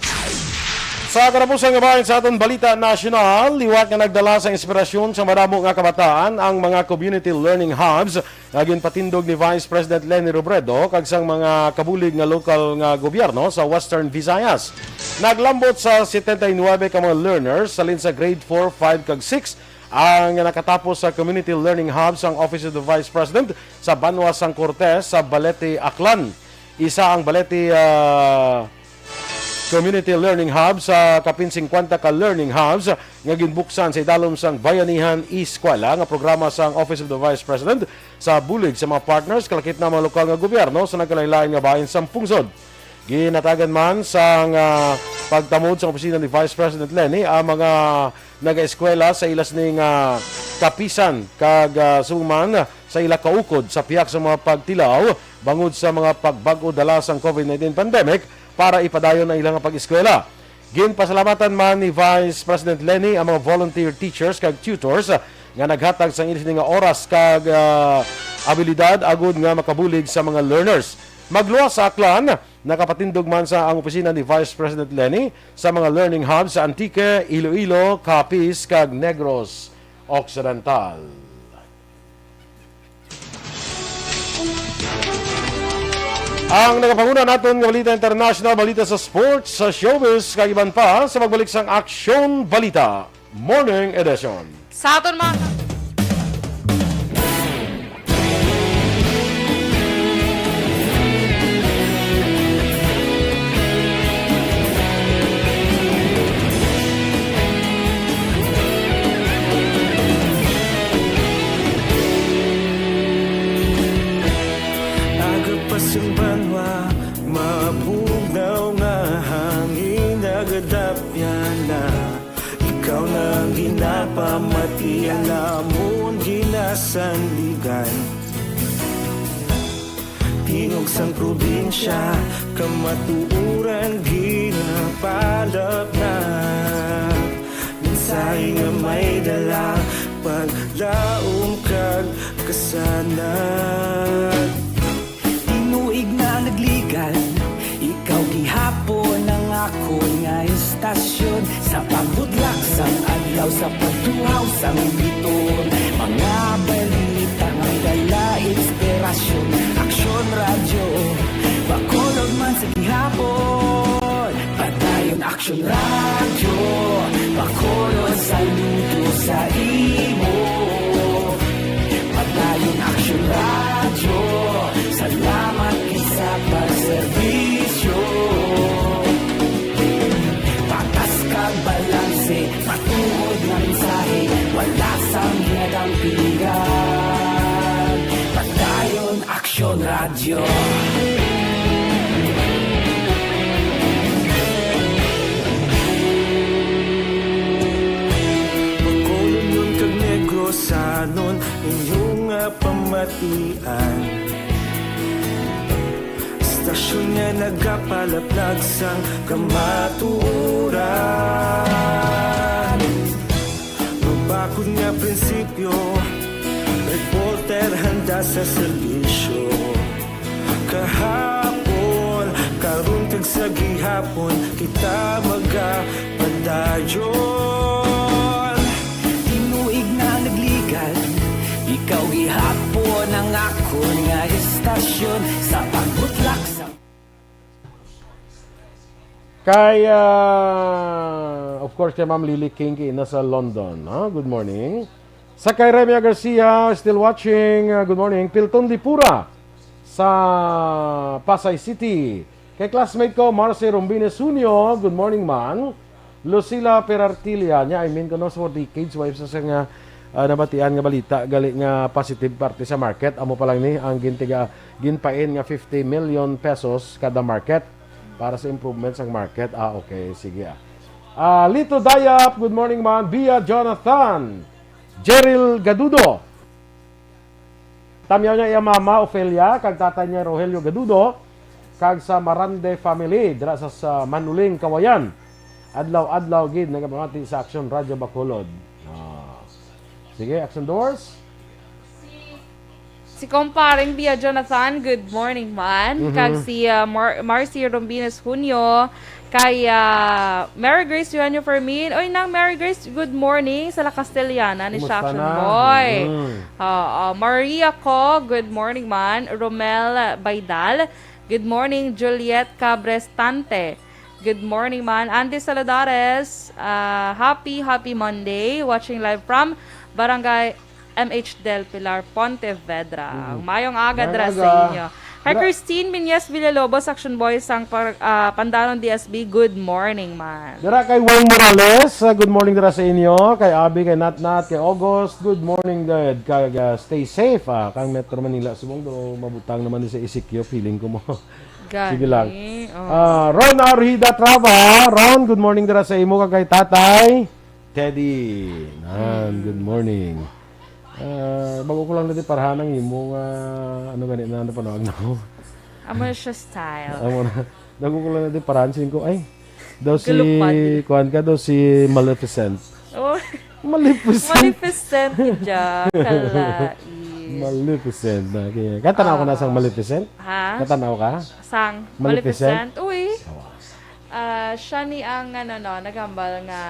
Sa katapusan nga bahin sa aton balita nasyonal, liwat nga nagdala sa inspirasyon sa madamo nga kabataan ang mga community learning hubs nga ginpatindog ni Vice President Leni Robredo kag sang mga kabulig nga lokal nga gobyerno sa Western Visayas. Naglambot sa setenta y nuebe ka mga learners halin sa grade four, five, kag six ang nakatapos sa Community Learning Hub sang Office of the Vice President sa banwa sang Cortes sa Balete, Aklan. Isa ang Balete, ah, Community Learning Hub sa kapin singkwenta ka learning hubs nga ginbuksan sa idalom sang Bayanihan Eskwela nga programa sang Office of the Vice President sa bulig sa mga partners, kalakip na mga lokal nga gobyerno sa nagkalain-lain nga bahin sang pungsod. Ginatagan man sang, ah, pagtamod sang opisina ni Vice President Leni ang mga nagaeskwela sa ila sini nga kapisan kag, ah, subong man sa ila kaukod sa pihak sa mga pagtilaw bangod sa mga pagbag-o dala sang COVID nineteen pandemic para ipadayon ang ilang pag-eskwela. Ginpasalamatan man ni Vice President Leni ang mga volunteer teachers kag tutors nga naghatag sang ila sini nga oras kag, ah, abilidad agud nga makabulig sa mga learners. Magluwas sa Aklan, nakapatindog man sa ang opisina ni Vice President Leni sa mga learning hubs sa Antique, Iloilo, Capiz, kag Negros Occidental. Ang nagapanguna naton nga balita international, balita sa sports, sa showbiz, kag iban pa sa pagbalik sang Aksyon Balita Morning Edition. Sa aton mga Agapas ang banwa, mabugnaw nga hangin, nagadapya na. Ikaw na ang ginapamati, ang amon gina- sandigan. Tingog sang probinsya, kamatuoran ginapalapnag. Mensahe nga may dala, paglaom kag kasanag. Tinuig na nagligad, ikaw gihapon ang akon nga estasyon. Sa pagbudlak sang adlaw, sa pagtuhaw sang biton, mga balita nga dala inspirasyon. Aksyon Radyo Bacolod man sa gihapon. Padayon Aksyon Radyo Bacolod, saludo sa imo. Padayon Aksyon Radyo, salamat gid sa pagserbisyo. Patas kag balanse, matuod nga mensahe, wala sang ginadampigan. Padayon Aksyon Radyo. Bacolodnon kag Negrosanon, inyo nga pamatian. Estasyon nga nagapalaplag sang kamatuoran. Mabakod nga prinsipyo, reporter handa sa serbisyo. Kahapon, karon kag sa gihapon, kita magapadayon. Tinuig na nagligad, ikaw gihapon ang akon nga estasyon. Sa pagbutlak sa Kay, ah, of course, kay Ma'am Lily King, kay nasa London. Ha? Good morning. Sa kay Remia Garcia, still watching. Ah, good morning. Pilton Dipura sa Pasay City. Kay classmate ko, Marcy Rombines Junio, good morning, man. Lucila Perartilia, niya, I mean, kuno for decades, wife sa, sa nga, ah, nabatian nga balita, gali nga positive parte sa market. Amo pa lang ni, ang gintiga, ginpain nga fifty million pesos kada market para sa improvement sa market. Ah, okay, sige, ah. Ah, Lito Dayap, good morning, man. Bia Jonathan, Jeril Gadudo. Tamyaw niya iya mama, Ofelia, kag tatay niya, Rogelio Gadudo, kag sa Marande family, dira sa, sa Manuling, Kawayan. Adlaw-adlaw gid nagapamati sa Aksyon Radyo Bacolod. Ah. Sige, Aksyon Doors. Si Compareng Bia Jonathan, good morning, man. Mhm. Kag si, ah, Mar-, Marcy Rombines Junio, kay, ah, Mary Grace Eugenio Fermin. Oy, nang Mary Grace, good morning sa La Castellana ni Kumusta Shakshan na? Boy. Mm. Oo, Maria Co, good morning, man. Romel Baidal, good morning. Juliet Cabrestante, good morning, man. Andy Saladares, ah, happy, happy Monday. Watching live from Barangay M H Del Pilar, Pontevedra. Mm. Mayong aga Mayong dira sa aga. inyo. Kay Dira- Christine Minyes Villalobos, Action Boy sang par-, ah, Pandanon D S B, good morning, man. Dira kay Wang Morales, ah, good morning dira sa inyo. Kay Abby, kay Natnat, kay August, good morning, dad. Kag, ah, stay safe, ah. Kang Metro Manila, subong do, mabutang naman ni sa E C Q, feeling ko mo. Gani, Sige lang. oh. Ah, Ron Arhida Trava, Ron, good morning dira sa imo, kag kay Tatay Teddy. Nan, Mm. good morning. Ah, bago ko lang dati parahan ang imo nga, ano gani na, ano panawag na ko? Amo na siya style. Amo na. Bago ko lang dati parahan, siling ko, ay, daw si, Galupad. kuwan ka, daw si Maleficent. Oh, Maleficent. Maleficent, Jack. Kalais. Maleficent. Okay. Katanaw ko na sang Ah. Maleficent? Ha? Katanaw ka? Sang Maleficent? Maleficent? Uy. Oh. Ah, siya ni ang, ano, no, naghambal nga,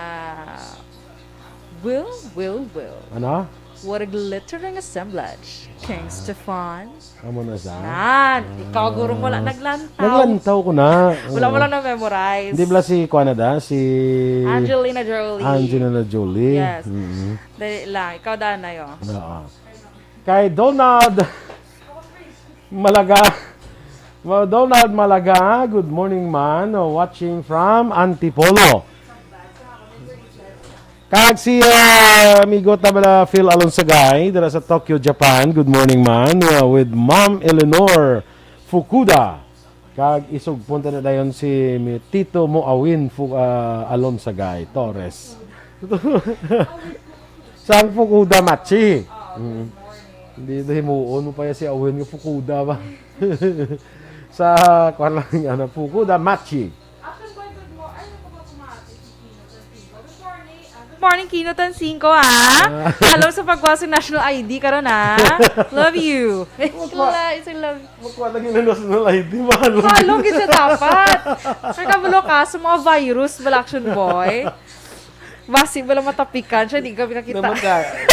"Will, will, will. Ano? What a glittering assemblage, King Ah. Stefan." Amo na siya? Nan, ikaw, guro mo lang Ah. naglantaw. Naglantaw ko na. Wala mo Oo. lang na-memorize. Hindi bala si, kuwan na da? Si Angelina Jolie. Angelina Jolie. Yes. Mm-mm. Dali lang. Ikaw, Danay, oh. Oo. Kay Donald Malaga. Well, Donald Malaga, good morning, man. Oh, watching from Antipolo. Kag si, ah, amigo ta bala Phil Alonsagay, dira sa Tokyo, Japan. Good morning, man. Uh, with Ma'am Eleanor Fukuda. Kag isugpon ta na dayon si mi-, Tito Moawin Fu-, ah, Alonsagay Torres. Sang Fukuda Machi. Mm. Hindi na himuon mo pa yan si Awen nga pukuda ba? Sa, kwan lang, ano, pukuda, machi. Action Boy, good mo-, ay, ano ko ba pumati? Si Kino Tansinko. Good morning, ah, good morning, Kino Tansinko, ah. Ah. Hello sa pagkuha sa national I D karon, ah. Love you. Wala, it's a love. Makuha lagi na national I D, mahal. Halong gid siya dapat. Nagkabulo ka sa mga virus, bala, Action Boy. Basi wala matapikan siya, di ka pinakita. Namatya-,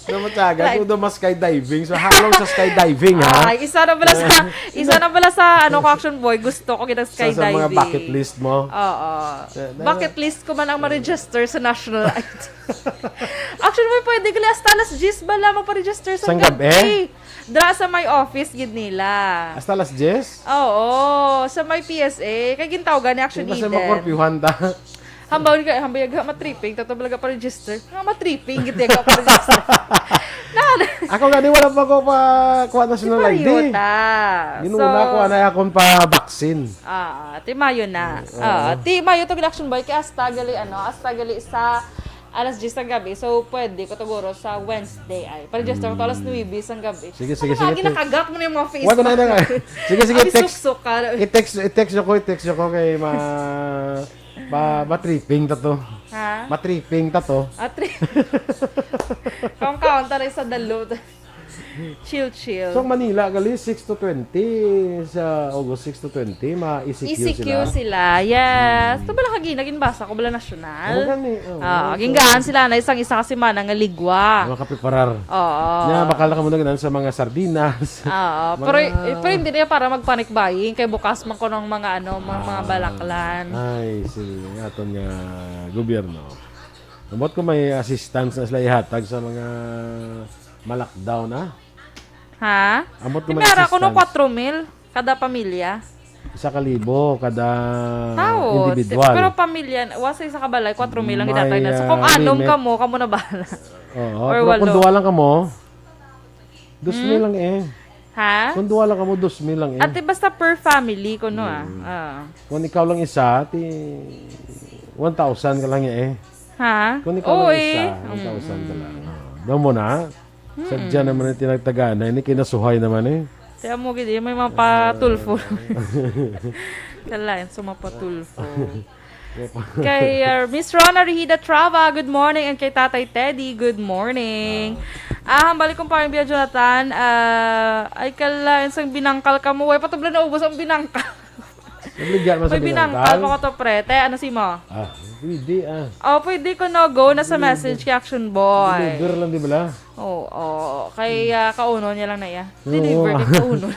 namatyaga. Like, kung daw mas skydiving, so halong sa skydiving, ha? Ay, isa na pala sa, isa na pala sa, ano ko, Action Boy, gusto ko kitang skydiving. Sa, sa mga bucket list mo? Oo. Sa, na, bucket list ko man ang ma-register sa national I D. Action Boy, pwede gali hasta alas diyes bala magpa-register sa gabi. Sang gabi? Dra sa may office gid nila. Hasta alas diyes? Oo, sa may P S A. Kay gintawgan ni Action Eden. Di ba sa makorpyuhan ta? Hambaw ni kay, hambaw yaga matripping, tato balaga pa-register. Nga matripping, gid yaga pa-register. Na, ako gani, wala pa ko pa kuha national I D. Pareho ta. Ginuuna ko, anay akon pa vaccine. Ah, ti Mayo na. Mm, oo. Ah, ti Mayo to gid Action Boy, kay hasta gali, ano, hasta gali sa alas diyes sang gabi. So, pwede ko to guro sa Wednesday ay. Pa-register ko to alas nuwebe sang gabi. Sige, sige, sige. Ano nga, ginakagat mo na yung mga Facebook? Wag na, na, na. Sige, sige, text. Suksok ka. I-text, i-text nyo ko, i-text nyo ko kay ma-, ma-, ma-tripping ta to. Ha? Ma-tripping ta to. Ah, tri-, kaon-kaon ta rin sa dalo. Chill, chill. So, ang Manila, gali, six to twenty, sa August six to twenty, ma-E C Q sila. E C Q sila, yes. Mm. Ito bala kagi, naging basa ko bala nasyonal. Ano gani? Oo, oo, so, ginggaan sila na isang isa ka semana nga ligwa. Mga kapiparar. Oo. Nya, bakal na kamo na ganan sa mga sardinas. Oo, mga pero, eh, pero hindi na para mag-panic buying, kay bukas man kuno ang mga, ano, mga, mga balaklan. Ah. Ay, sige, aton nga gobyerno. Ambot ko may assistance na sila ihatag sa mga ma-lockdown, ah. Ha? Ambot ko may assistance. Di ba, kuno kwatro mil kada pamilya. Isa ka libo kada individual. Pero pamilya, wa sa isa ka balay, kwatro mil ang idatay na. So, kung anom kamo, kamo na bahala. Or walo. May, ah, limit. Oo, pero kung duha lang kamo, dos mil lang eh. Hmm? Ha? Kung duha lang kamo, dos mil lang eh. Ate, basta per family, kuno, ah. Mm. Ah. Kung ikaw lang isa, ti one thousand ka lang eh. Ha? Kung ikaw lang isa, one thousand ka lang. Oo, eh. Mm. Ah, daw mo na. Sadya naman ang tinagtagaan na ini, kinasuhay naman eh. Kaya mo gid, may mga patulfo. Ah. Kalain sa mga patulfo. Kay, uh, Miss Rona Rihida Trava, good morning. And kay Tatay Teddy, good morning. Ah. Ah, hambali kong parang Bia Jonathan, ah, ay kalain sang binangkal ka mo. Way patubla na ubos ang binangkal. Nabligyan man sa binangkal. May binangkal pa ko to, pre. Te, ano si mo? Ah, pwede, ah. Oh, pwede ko, no, go na sa message kay Action Boy. Deliver lang, di ba? Oo, oo. Kay, ah, kaunon niya lang na iya. Oo. Deliver kay kaunon.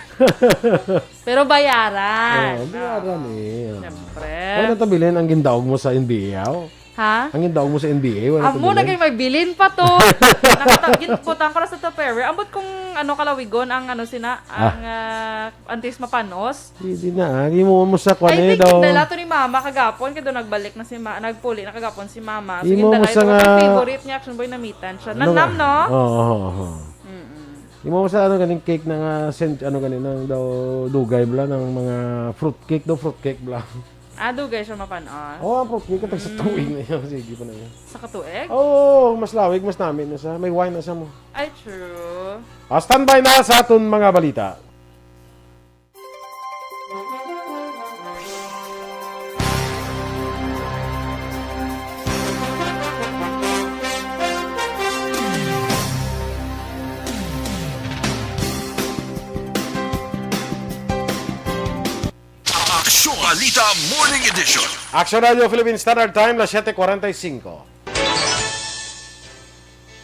Pero bayaran. Oo, bayaran eh. Siyempre. Wala na tabilin ang gindaog mo sa N B A, oh. Ha? Ang gindaog mo sa N B A, wala na tabilin. Amo na kay may bilin pa to. Nakatagin po, tangkara sa Tupperware. Ambot kung ano kalawigon ang ano sina, ang, ah, antes mapanos. Di, di na, ah. Imo mo sa kwan eh daw. I think dala to ni Mama kagapon, kay daw nagbalik na si Ma-, nagpuli na kagapon si Mama. Sige, imo mo dala sa ito nga favorite niya, Action Boy, namitan siya. Ano nga? Nanam, no? Oo, oo, oo. Mm-mm. Imo mo sa ano ganing cake na nga, sent-, ano ganing nang daw dugay bla, nang mga fruit cake daw, fruit cake bla. Ah, dugay siya mapanos. Oo, ang fruit cake, tag sa tuig na yun. Sige pa na yun. Sa katuig? Oo, mas lawig, mas nami na siya. May wine na siya mo. Ay, true. Ah, standby na sa aton mga balita. Aksyon Balita Morning Edition. Aksyon Radio Philippine Standard Time, las siete cuarenta y cinco.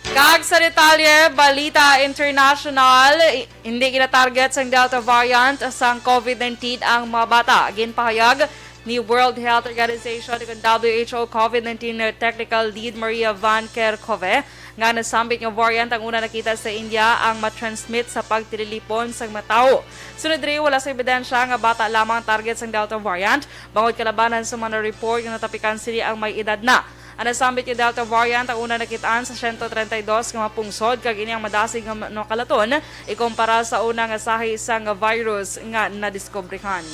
Kag sa detalye, balita international, i-, hindi ginatarget sang Delta variant sang COVID nineteen ang mga bata. Ginpahayag ni World Health Organization, kag W H O COVID nineteen Technical Lead Maria Van Kerkhove, nga nasambit nga variant ang una nakita sa India ang matransmit sa pagtililipon sang mga tawo. Sunod diri, wala sa ebidensya nga bata lamang target sang Delta variant, bangod kalabanan sa mga na-report nga natapikan sini ang may edad na. Ang nasambit nga Delta variant ang una nakit-an sa siyento treinta y dos nga mga pungsod, kag ini ang madasig nga ma-, nakalaton ikumpara sa una nga sahi sang virus nga nadiskubrihan.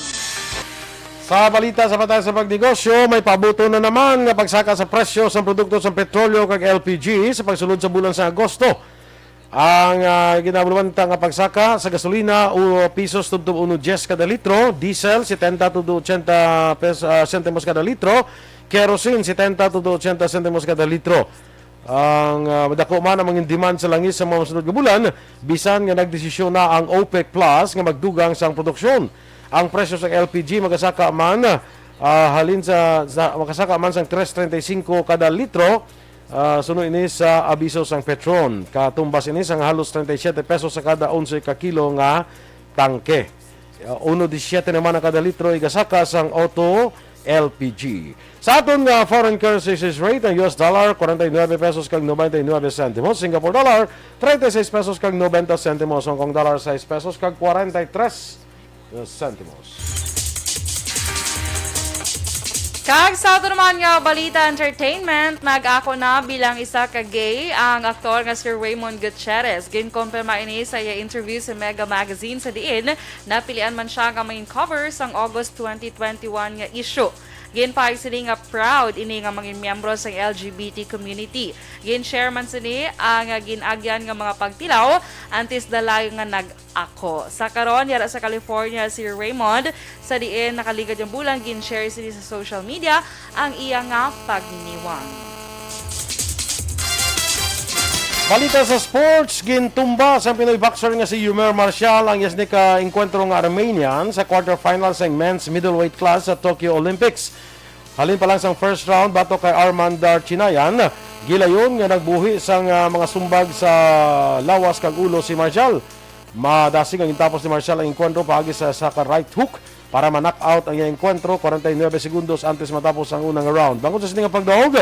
Sa balita sa patay sa pagnegosyo, may pabuto na naman nga pagsaka sa presyo sa produkto sa petrolyo kag L P G sa pagsulod sa bulan sa Agosto. Ang, ah, ginabulwanta nga pagsaka sa gasolina, o pisos tubtob uno dyes kada litro, diesel, setenta tubtob ochenta pes-, ah, sentimos kada litro, kerosene, setenta tubtob ochenta sentimos kada litro. Ang, ah, madako man ang mga demand sa langis sa mga masunod nga bulan, bisan nga nagdesisyon na ang OPEC Plus nga magdugang sang produksyon. Ang presyo sang L P G magasaka man, ah, halin sa, sa, magasaka man sang tres treinta y cinco kada litro, ah, suno ini sa abiso sang Petron. Katumbas ini sang halos treinta y siete pesos sa kada onse ka kilo nga tangke. Ah, uno diecisiete naman ang kada litro igasaka sang auto L P G. Sa aton nga foreign currency exchange rate, ang U S dollar, forty-nine pesos kag ninety-nine centimos, Singapore dollar, thirty-six pesos kag ninety centimos, Hong Kong dollar, six pesos kag forty-three centimos. Kag sa ato naman nga balita entertainment, nag-ako na bilang isa ka gay ang aktor nga si Raymond Gutierrez. Ginkonfirma ini sa iya interview sa Mega Magazine, sa diin napilian man siya nga main cover sang August twenty twenty-one nga issue. Ginpahayag sini nga proud ini nga mangin miyembro sang L G B T community. Gin-share man sini ang gin-agyan nga mga pagtilaw antes da layo nga nag-ako. Sa karon, yara sa California si Raymond, sa diin nakaligad nga bulan gin-share sini sa social media ang iya nga pagniwang. Balita sa sports, gintumba sang Pinoy boxer nga si Yumer Marcial ang iya sini ka engkwentro nga Armenian sa quarterfinals sang men's middleweight class sa Tokyo Olympics. Halin pa lang sang first round, batok kay Arman Darchinayan, gilayon nga nagbuhi sang, ah, mga sumbag sa lawas kag ulo si Marcial. Madasig ang gintapos ni Marcial ang engkwentro paagi sa, sa ka right hook para ma-knock out ang iyang engkwentro, forty-nine segundos antes matapos ang unang round. Bangod sa sini nga pagdaog,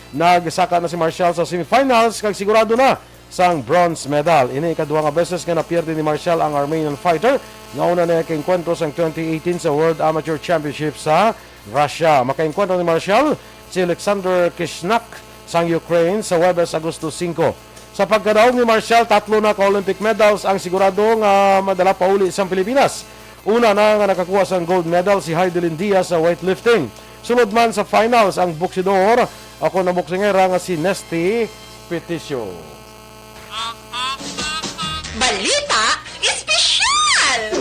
nagsaka na si Marcial sa semifinals kag sigurado na sang bronze medal. Ini ikaduha nga beses nga napierde ni Marcial ang Armenian fighter nga una niya kaengkwentro sang twenty eighteen sa World Amateur Championship sa Russia. Makaengkwentro ni Marcial si Alexander Kishnak sang Ukraine sa Huwebes, Agosto singko. Sa pagkadaog ni Marcial, tatlo na ka Olympic medals ang sigurado nga madala pauli sang Pilipinas. Una na nga nakakuha sang gold medal si Heidelin Diaz sa weightlifting. Sulod man sa finals ang boksidor o kon ang boksingera nga si Nesty Peticio. Balita Espesyal!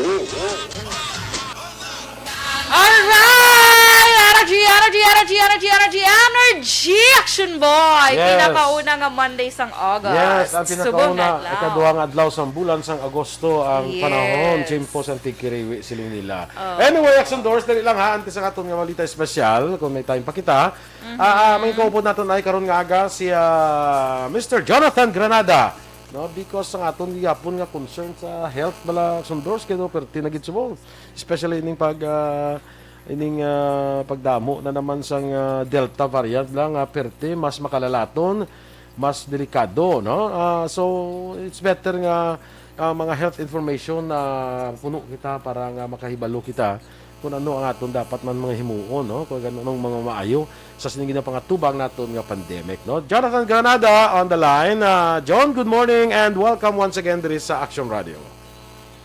Alright! Energy, energy, energy, energy, energy, energy! Action Boy! Yes. Pinakauna nga Monday sang August. Yes, ang Subong pinakauna, adlaw. Ikaduha nga adlaw sang bulan sang Agosto ang Yes. panahon, tiyempo sang tigkiriwi, siling nila. Oh. Anyway, Action Doors, dali lang ha, antes ang aton nga balita espesyal, kung may time pa kita. Mhm. Ah, ah, may kaupod naton ay karon nga aga si, ah, Mister Jonathan Granada. No, because ang aton gihapon nga concern sa health bala, Action Doors, kay no, perti na gid subong. Especially ining pag, ah, ining, ah, pagdamo na naman sang, ah, Delta variant lang, ah, perti mas makalalaton, mas delikado, no? Ah, so, it's better nga, ah, mga health information na puno kita para nga makahibalo kita kung ano ang aton dapat man mga himuon, no? Kung ano, anong mga maayo sa sining ginapangatubang naton nga pandemic, no? Jonathan Granada on the line. Ah, John, good morning and welcome once again diri sa Action Radio.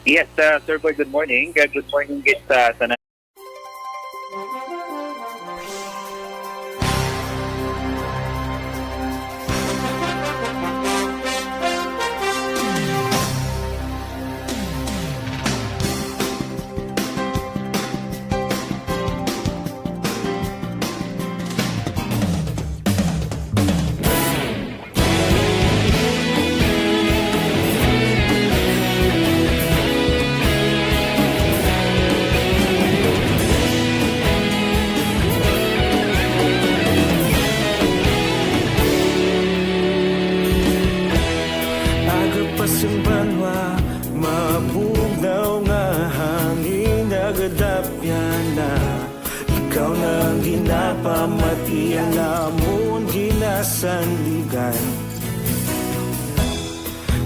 Yes, uh, Sir Boy, good morning. Uh, good morning, guys, uh, sa Aga pa sang banwa, mabugnaw nga hangin nagadapyan na. Ikaw na ang ginapamati, ang amon ginasandigan.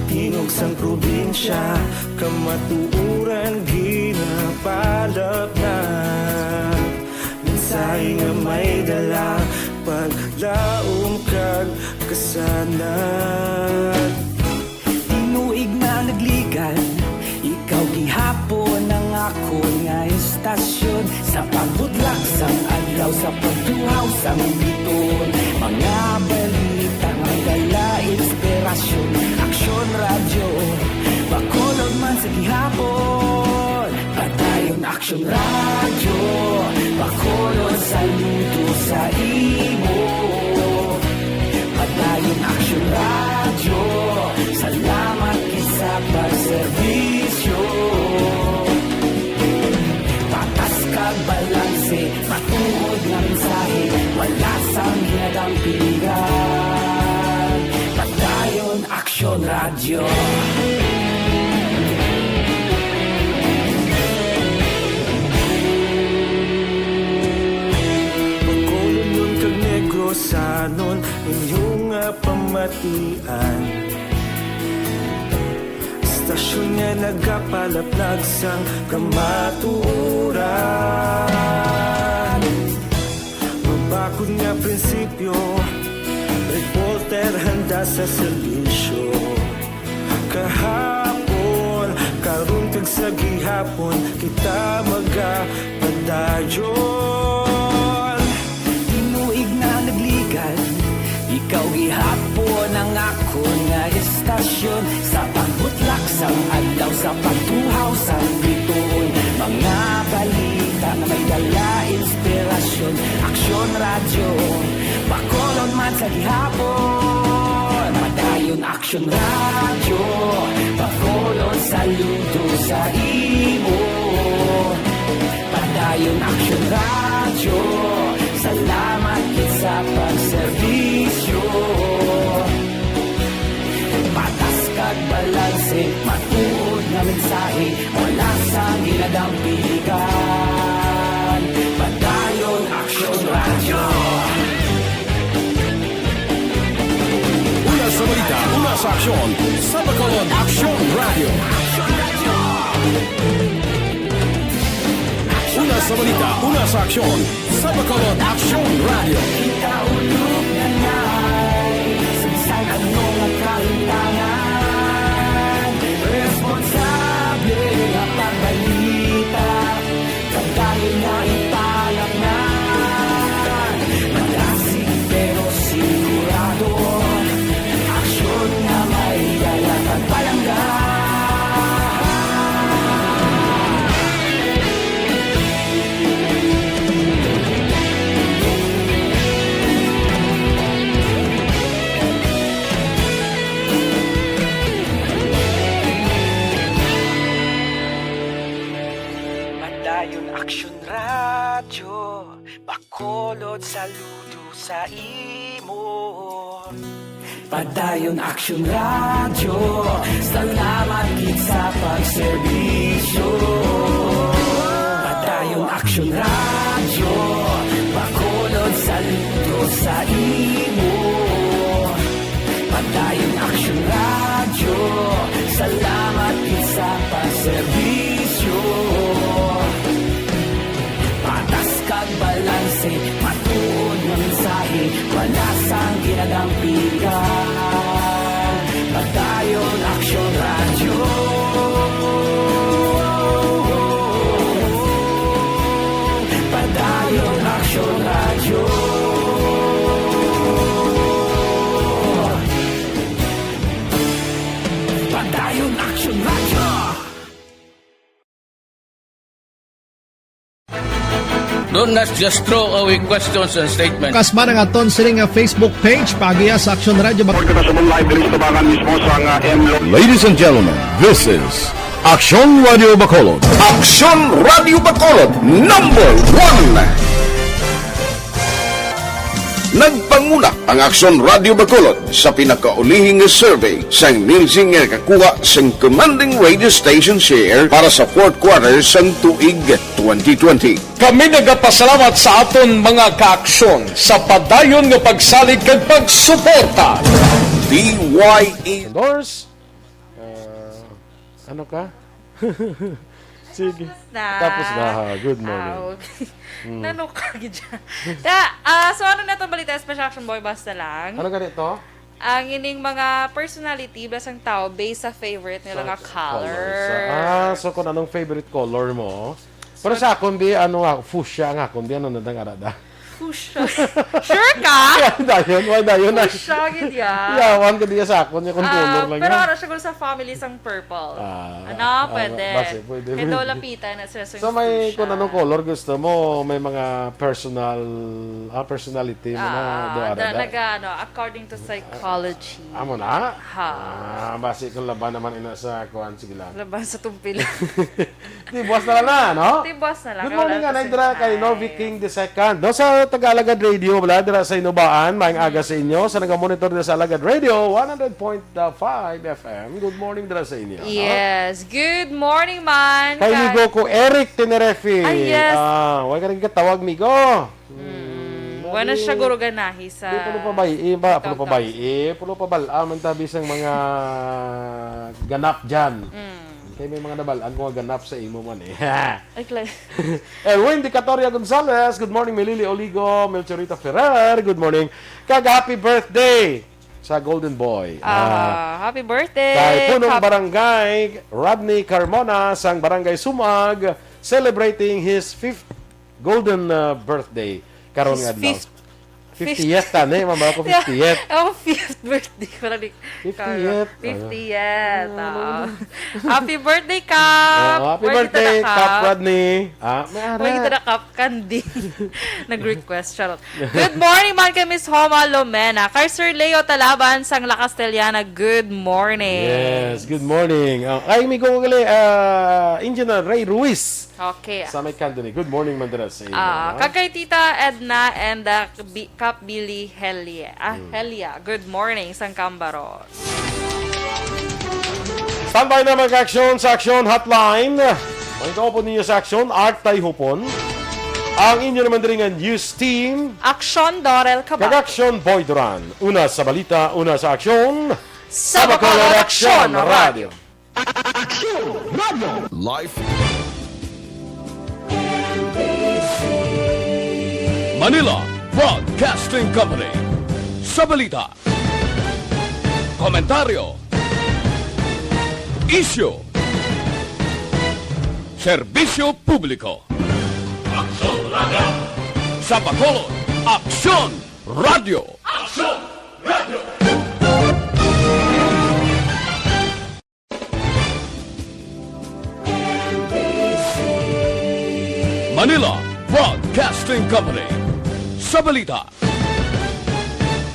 Tingog sang probinsya, kamatuoran ginapalapnat. Mensahe nga may dala, paglaom kag kasanag. Tinuig na nagligan, ikaw gihapon ang akon nga istasyon. Sa pagbudlak sang adlaw, sa pagtuhaw sang biton, mga balita nga dala inspirasyon. Aksyon Radyo Hapon, Padayon Aksyon Radyo, Bacolod, saludo sa imo. Padayon Aksyon Radyo, salamat gid sa pagserbisyo. Patas kag balanse, matuod nga mensahe, wala sang ginadampigan. Padayon Aksyon Radyo. Bacolodnon kag Negrosanon, inyo nga pamatian. Istasyon nga nagapalaplag sang kamatuoran. Mabakod nga prinsipyo, reporter handa sa serbisyo. Kahapon, karon kag sa gihapon, kita magapadayon. Tinuig na nagligad, ikaw gihapon ang akon nga istasyon. Sa pagbutlak sang adlaw, sa pagtuhaw sang bituon, mga balita nga may dala inspirasyon. Aksyon Radyo, Bacolod man sa gihapon. Padayon Aksyon Radyo, Bacolod, saludo sa imo. Padayon Aksyon Radyo, salamat gid sa pagserbisyo. Patas kag balanse, matuod nga mensahe, wala sang ginadampigan. Padayon Aksyon Radyo. Una sa balita, una sa aksyon, sa Bacolod Aksyon Radyo. Una sa balita, una sa aksyon, sa Bacolod Aksyon Radyo. Kita ulog na nay, sa bisan ano nga kahimtangan, responsable nga pagbalita, kag dayon nga ipalaknag. Malasig pero sigurado, aksyon nga may dala kag palangga. Padayon Aksyon Radyo, Bacolod, saludo sa imo. Padayon Aksyon Radyo, salamat gid sa pagserbisyo. Padayon Aksyon Radyo, Bacolod, saludo sa imo. Padayon Aksyon Radyo, salamat gid sa pagserbisyo. Patas kag balanse, matuod nga mensahe, wala sang ginadampigan. Padayon Aksyon Radyo. Padayon Aksyon Radyo. Padayon Aksyon Radyo. Don't not just throw away questions and statements. Kasmara nga ton sini nga Facebook page, paagiha sa Aksyon Radyo Bak- Report kita sa Mumbai, diri sa tubangan mismo sa nga M Lo- Ladies and gentlemen, this is Aksyon Radio Bacolod. Aksyon Radio Bacolod, number one. Nagpanguna ang Aksyon Radio Bacolod sa pinakaulihi nga survey sang Nielsen nga nakakuha sang commanding radio station share para sa fourth quarter sang tuig twenty twenty. Kami nagapasalamat sa aton mga kaaksyon sa padayon nga pagsalig kag pagsuporta. D Y E Endorse. Ah, ano ka? Sige. Tapos na. Tapos na, ha? Good morning. Aw. Mm. Nano ka gid siya. Ta, ah, so ano na itong balita, Special Action Boy? Basta lang. Ano ganito? Ang ining mga personality, basta ang tao, based sa favorite nila nga color. Ah, so kung anong favorite color mo. Pero sa akon, bi, ano nga, fuchsia ang akon, bi, ano na dang arada? Fuchsia. Sure ka? Why dayon? Why dayon? Fuchsia, gid ya. Yawan ka diya sa akon, ya kung Ah, color lang pero yan. Ano siya, guro, sa family sang purple. Ah, Ano, ah, pwede. Base, pwede, Kaya daw pwede. Lapitan na siya sa So, may fuchsia. Kung anong color gusto mo, may mga personal, ah, personality mo na, Ah, do, ara da, da. Nag-, ano, according to psychology. Amo na? Ha. Ah, basi kung laban naman ina sa kuan, sige lang. Laban sa tumpil. Di, buwas na lang na, no? Di, buwas na lang. Good morning, wala pa anay si dira kay Hi. Novi King the second. No, sa Tagalagad Radio, wala, dira sa Inubaan, maayong aga sa inyo. Sa naga-monitor dira sa Alagad Radio, one hundred point five F M. Good morning dira sa inyo, no? Yes. Good morning, man. Kay Kay Migo ko, Eric Tenerife. Ay, yes. Ah, wala ka nagkatawag, Migo. Mm, wala na siya guro ganahi sa Di, pulo pa bay-i ba? Pulo pa two thousand. Bay-i? Pulo pa bal-, ah, man tabi sang mga ganap dyan. Mm. Kay may mga nabal-an ko nga ganap sa imo man eh. Ay, klaro. Erwin Dicatoria Gonzalez, good morning, Melili Oligo, Melchorita Ferrer, good morning. Kag happy birthday sa Golden Boy. Ah, Ah, happy birthday, kay Punong Kap- Barangay, Rodney Carmona, sang Barangay Sumag, celebrating his fifth golden, uh, birthday karon His nga adlaw. Fifth. Fiftieth ta ni, mama ko, fiftieth. Oh, fifth birthday ko na di. Fiftieth. Fiftieth, Ah, oo. Happy birthday, Kap. Oh, happy Where kita birthday, na, Kap Kap? Rodney. Ah, may ara. Where kita na, Kap Candy? Nag-request, charot. Good morning man kay Miss Homa Lomena. Kay Sir Leo Talaban sang La Castellana, good morning. Yes, good morning. Ah, ay, may ko gali, ah, Engineer Ray Ruiz. Okay. Sa may Candoni. Good morning, Mandara, sa inyo, Ah, ha? Kag kay Tita Edna and, uh, Bi-, Kap Billy Helia. Ah, Hmm. Helia. Good morning, sang Cambaron. Standby na, mga aksyon sa Aksyon Hotline. Ang kaupo ninyo sa Aksyon, Art Tayhupon. Ang inyo naman diri nga news team. Aksyon, Dorel Cabal. Kag Aksyon, Boy Duran. Una sa balita, una sa aksyon. Sa Bacolod, Aksyon Radio. Aksyon Radio. Live. Manila Broadcasting Company. Sa balita, komentaryo, isyu, serbisyo publiko. Aksyon Radio. Sa Bacolod, Aksyon Radio. Aksyon Radio. Manila Broadcasting Company. Sa balita,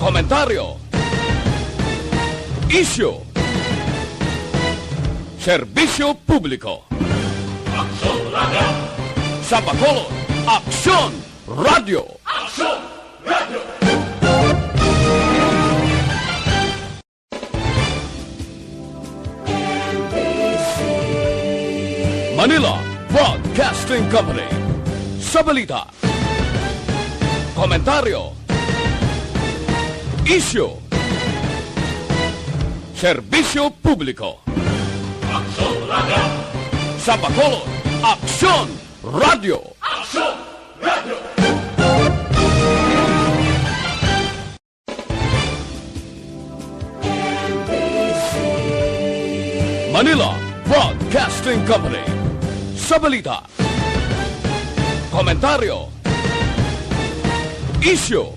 komentaryo, isyu, serbisyo publiko. Aksyon Radio. Sa Bacolod, Aksyon Radio. Aksyon Radio. Manila Broadcasting Company. Sa balita, komentaryo, isyu, serbisyo publiko. Aksyon Radio. Sa Bacolod, Aksyon Radio. Aksyon Radio. Manila Broadcasting Company. Sa balita, komentaryo, isyu,